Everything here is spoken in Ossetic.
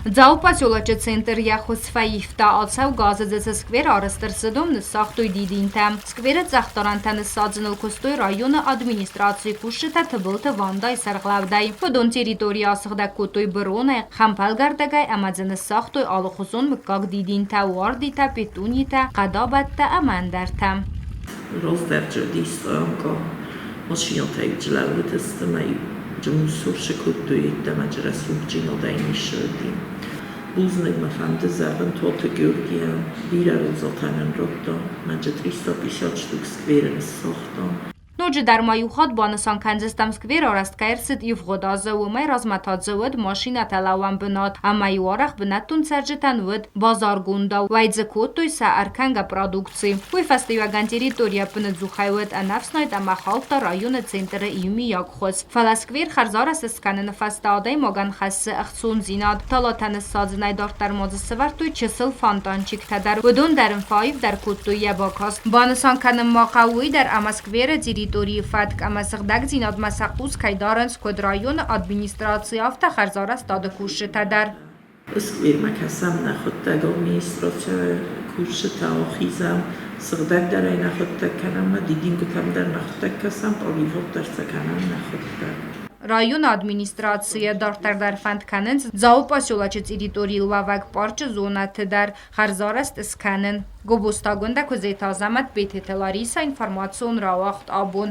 Дзауы поселочы центр йӕ хуыз фӕивта, ацӕугӕ азы дзы цы сквер арӕзт ӕрцыд, уым ныссагътой дидинтӕ. Скверы цъӕхдарӕнтӕ ныссадзыныл куыстой районы администрацийы кусджытӕ Тыбылты Вандайы сӕргълӕудӕй. Уыдон территори асыгъдӕг кодтой быронӕй, хӕмпӕлгӕрдӕгӕй ӕмӕ дзы ныссагътой алыхуызон мыггаг дидинтӕ, уардитӕ, петунитӕ, хъӕдабӕттӕ ӕмӕ ӕндӕртӕ. Раздӕр Джердистъанка машинӕтӕ-иу лӕууыдысты ӕмӕ-иу мусорсы кодтой йеддӕмӕ рӕсугъддзинадӕй ницы уыди. Бузныг мӕ фӕнды зӕгъын Тоты Георгийӕн, бирӕ розӕтӕ нын радта, мӕ 350 штук скверы ныссагъта. Ноджыдӕр ма иу хатт банысан кӕндзыстӕм, сквер арӕзт кӕй ӕрцыд ивгъуыд азы, уымӕй размӕ та дзы уыд машинӕтӕ лӕууӕн бынат ӕмӕ-иу арӕх бынӕттон цӕрджытӕн уыд базаргондау, уӕй дзы кодтой сӕ ӕркӕнгӕ продукци. Уый фӕстиуӕгӕн территори ӕппыныдзухӕй уыд ӕнӕфснайд ӕмӕ хаудта районы центры иумиаг хуыз. Фӕлӕ сквер хӕрзарӕзт скӕныны фӕстӕ адӕймагӕн хӕссы ӕхцондзинад. Талатӕ ныссадзынӕй дарддӕр ма дзы сӕвӕрдтой чысыл фонтанчиктӕ дӕр. Уыдон дӕр ын фӕаивдӕр кодтой йӕ бакаст. Банысан кӕнын ма хъӕуы уый дӕр, ӕмӕ скверы территорийы фӕтк ӕмӕ сыгъдӕгдзинадмӕ сӕ хъус кӕй дарынц куыд районы администраци, афтӕ хӕрзарӕзтады кусджытӕ дӕр. Сквермӕ кӕсӕм, нӕхуыдтӕг администрацийы кусджытӕ ахизӕм, сыгъдӕгдӕрӕй нӕхуыдтӕг кӕнӕм ӕмӕ дидингуытӕм дӕр нӕхуыдтӕг кӕсӕм, пъаливод дӕр сӕ кӕнӕм нӕхуыдтӕг. Районы администрацийӕ дарддӕр дӕр фӕнд кӕнынц Дзауы поселочы территорийыл уӕвӕг парчы зонӕты дӕр хӕрзарӕзт скӕнын. Гобозтагондӕ Куыдзеты Азӕмӕт, Бететы Ларисӕ, информацион рауагъд абон.